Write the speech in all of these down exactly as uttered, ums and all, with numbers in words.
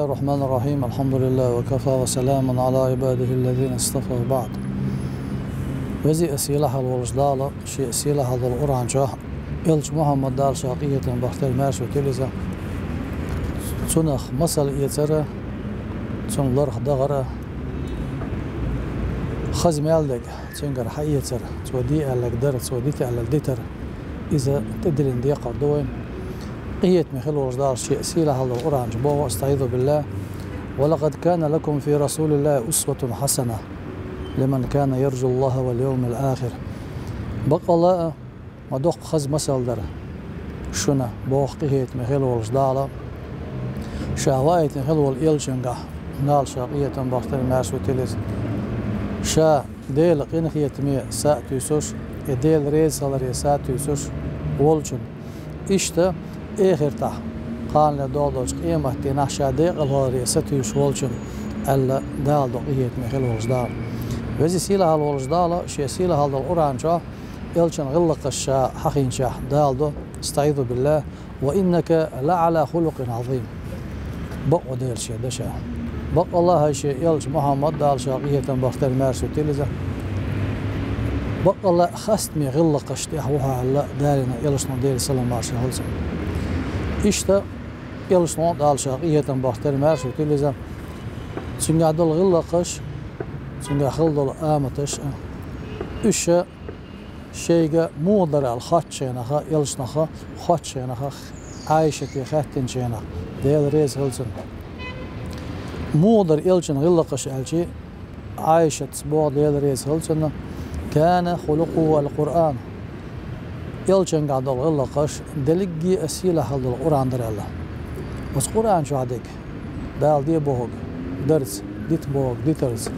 الرحمن الرحيم. الحمد لله وكفى وسلام على عباده الذين اصطفى بعد. Веза а сийлахьа а волчу Дала Шен сийлахьалла долу Къуръан чохь элча Мухьаммад, Дала ша къинхетам бахтар, маьрша витийла иза, цунах масал эцар а, цунна ларх дахар а, хаза мел дерг цуьнгара хьаэцар, цо де аьлларг дар, цо дита аьлларг дитар, иза тӀедиллина декхар ду вайна. Къинхетаме хила волчу Дала Шен сийлахьалла долу Къуръан чу боху: أستعيذ بالله: ولقد كان لكم في رسول الله أسوة حسنة لمن كان يرجو الله واليوم الآخر. Баккъалла а ма доккха хаза масал дара шуна, боху къинхетаме хила волчу Дала, ша ваийтина хила волу элчангахь, Дала ша къинхетам бахтар, маьрша витийла иза, ша Делан къинхетаме са а туьйсуш, и Делан резахиларе са а туьйсуш волчунна. Иштта эхартахь, кханале догӀу долчу къематдийнахь ша декъалхьаларе са туьйсуш волчунна, аьлла, Дала до къинхетаме хила волчу Дала. Веза сийлахьалла волчу Дала Шен сийлахьалла долу Къуръан чохь элчан гӀиллакхаш ша хьахийначохь Дала до: أستعيذ بالله: وإنك لعلى خلق عظيم. Бакъо Дела Шен дан ша. Баккъалла а хӀай Шен элча Мухьаммад, Дала ша къинхетам бахтар, маьрша витийла иза, баккъалла а хастаме гӀиллакхаш тӀехь ву хьо аьлла, далийна элчано, Делера салам-маршалла хуьлда цунна. Иштта элчано, Дала ша къинхетам бахтар, маьрша витийла иза, цуьнгахь долу гӀиллакхаш, цуьнгахь хила долу аматаш а, уьш а шайга муха дара аьлла хоттучу хенахь, элчанах хоттучу хенахь, Ӏайшате хаьттинчу хенахь, Дела реза хила цунна, муха дара элчан гӀиллакхаш аьлча, Ӏайшатас боху, Дела реза хила цунна: كان خلقه القرآن. Элчангахь долу гӀиллакхаш дерриге а сийлахьалла долу Къуръан дара аьлла. Оцу Къуръан чохь дерг Дала де бохург дарца, дита бохург дитарца,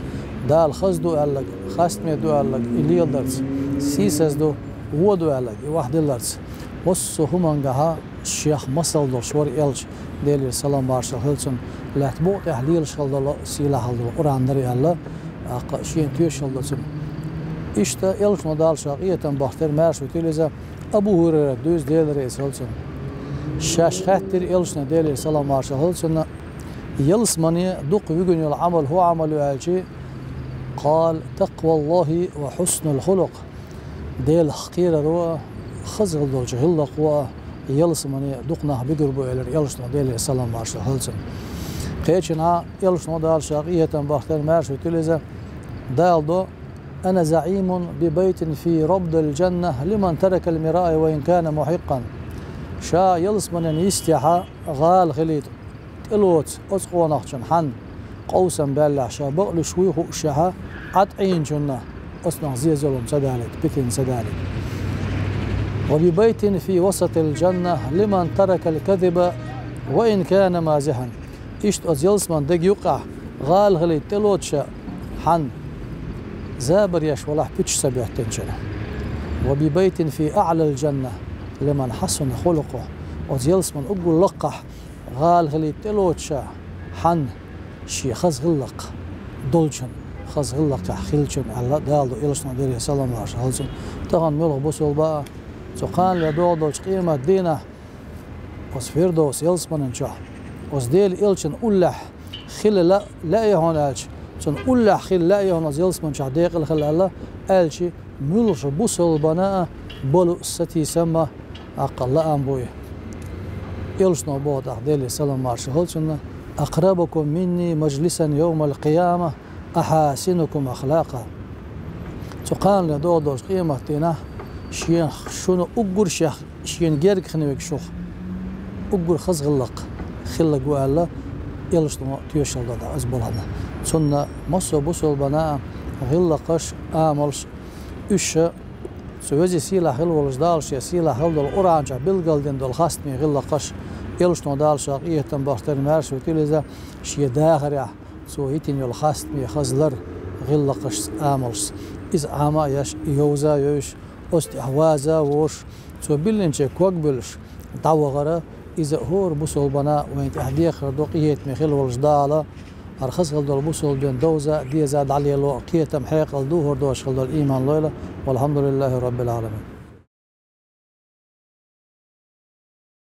Дала хаза ду аьлларг, хастаме ду аьлларг и леладарца, сийсаза ду, вон ду аьлларг и охьадилларца, массо а хӀумангахьа шех масал долуш вара элча, Делера салам-маршалла хуьлда цунна, лаьтта букъа тӀехь лелаш хила долу сийлахьалла долу Къуръан дара аьлла, тӀаккха шена тоьшалла до цунна. Иштта элчано, Дала ша къинхетам бахтар, маьрша витийла иза, Абу ХӀурайрата дуьйцу, Дела реза хила цунна. Шаьш хаьттира элчане, Делера салам-маршалла хуьлда цунна: «Ялсамане дукха вуьгун йолу Ӏамал хӀун Ӏамал ю?» аьлча, قال: «تقوى الله وحسن الخلق». Делах кхераро а, хаза хила долчу гӀиллакхо а ялсамане дукха нах буьгур бу, элира элчано, Делера салам-маршалла хуьлда цунна. Кхечанхьа элчано, Дала ша къинхетам бахтар, маьрша витийла иза, Дала до: «أنا زعيم ببيت في ربض الجنة لمن ترك المراء وإن كان محقا». Ша ялсаманен йистехьа гӀала хилийта тӀелоцу оцу къонахчун хьан къовсам баьллехь, ша бакълуьйш вуй хуушшехьа, Ӏад Ӏийначунна оцунах зен-зулам ца далийта, питина ца далийта. «وببيت في وسط الجنة لمن ترك الكذب وإن كان مازحا». Иштта оцу ялсаман дега юккъехь гӀала хилийта тӀелоцу ша хьан забар еш валахь пуьташ ца боьттинчунна. «وببيت في أعلى الجنة لمن حسن خلقه». Оцу ялсаман уггар лакхахь гӀала хилийта тӀелоцу ша хьан шен хаза гӀиллакх долчун, хаза гӀиллакхехь хиллачун аьлла, Дала до элчано, Делера салам-маршалла хуьлда цунна. Тахана муьлхха бусулба а цу кханале догӀу долчу къематдийнахь оцу Фирдовс ялсаманин чохь, оцу Делан элчан уллехь хила ла-, лаьа хьуна аьлча, цунна уллехь хила лаьа хьуна оцу ялсаманин чохь декъала хила аьлла, аьлча, муьлхха бусулбана а балу сатийсам а, тӀаккха лаам бу и. Элчано боху тӀаккха, Делера салам-маршалла хуьлда цунна: «أقربكم مني مجلسا يوم القيامة أحاسنكم أخلاقا». Цу кханале догӀу долчу къематдийнахь шен, шуна уггар шех, шена герга хин верг шух уггар хаза гӀиллакх хилларг ву аьлла, элчано тоьшалла до иза балхана. Цунна массо а бусулбана а гӀиллакхаш, амалш, уьш а цу веза сийлахь хила волчу Дала Шен сийлахь хила долу Къуръан чохь билгалдина долу хастаме гӀиллакхаш, элчано, Дала ша къинхетам бахтар, маьрша витийла иза, шен дахарехь цо йитина йолу хастаме хаза лар гӀиллакхашца, амалшца. Иза Ӏама а еш, йовза а йовзуш, оцу тӀехь ваза а возуш, цо биллинче ког буьллуш дӀавахара, иза хӀора бусулбана вайна тӀехь дехар ду, къинхетаме хила волчу Дала хӀара хаза хила долу бусулбанан довза а, деза а дӀалело, кхетам, хьекъал духур доцуш хила долу ийман лойла. والحمد لله رب العالمين.